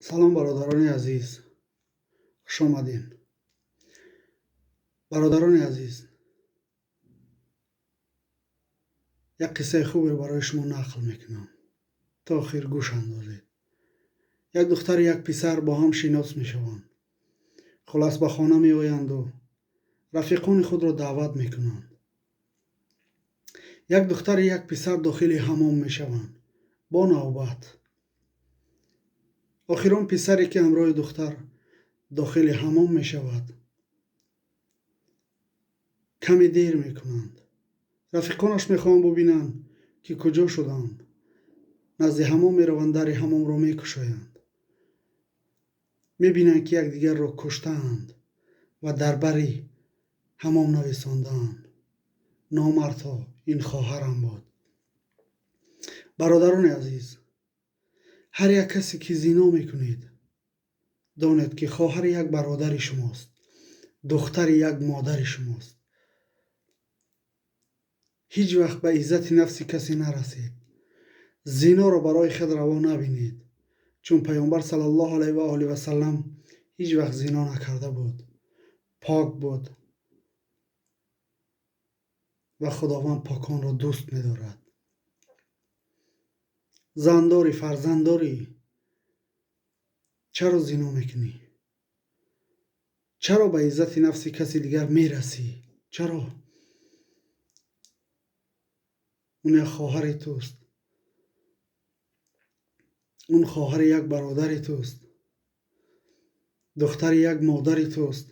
Салом, бародарони азиз, хуш омадем. Бародарони азиз, як қиссаи хуберо барои шумо нақл мекунам. То охир гӯш андозед. Як духтару як писар бо ҳам шинос мешаванд. Хулас, ба хона меоянду рафиқони худро даъват мекунанд. Як духтару як писар дохили ҳамом мешаванд бо навбат. Охир он писаре, ки ҳамроҳи духтар дохили ҳамом мешавад, каме дер мекунанд. Рафиқонаш мехоҳанд бубинанд, ки куҷо шуданд. Назди ҳамом мераванд, дари ҳамомро мекушоянд. Мебинанд, ки якдигарро куштаанд ва дар бари ҳамом нависондаанд: «Номардҳо, ин хоҳарам буд». Бародарони азиз, ҳар як касе, ки зино мекунед, донед, ки хоҳари як бародари шумост, духтари як модари шумост. Ҳеҷ вақт ба иззати нафси касе нарасед. Зиноро барои худ раво набинед, чун Паёмбар саллаллоҳу алайҳи ва олиҳи васаллам ҳеҷ вақт зино накарда буд, пок буд ва Худованд поконро дӯст медорад. Зандорӣ, фарзанддорӣ, чаро зино мекунӣ? Чаро ба иззати нафси каси дигар мерасӣ? Чаро? Он як хоҳари туст, он хоҳари як бародари туст, духтари як модари туст.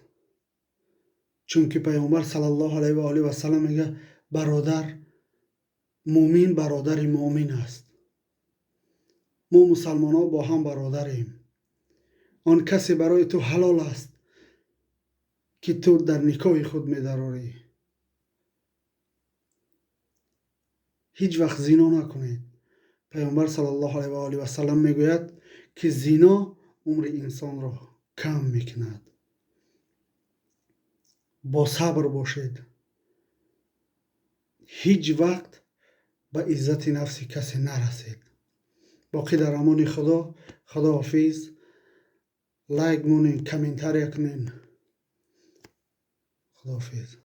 Чунки Паёмбар саллаллоҳу алайҳи ва олиҳи васаллам мегӯяд: «Бародар мӯмин бародари муъмин аст». Мо мусалмонҳо бо ҳам бародарем. Он касе барои ту ҳалол аст, ки ту дар никоҳи худ медарорӣ. Ҳеҷ вақт зино накунед. Паёмбар саллаллоҳу алайҳи ва олиҳи васаллам мегӯяд, ки зино умри инсонро кам мекунад. Бо сабр бошед. Ҳеҷ вақт ба иззати нафси касе нарасед. Боқӣ дар амони Худо. Худоҳофиз. Лайк монед, комментария кунед. Худоҳофиз.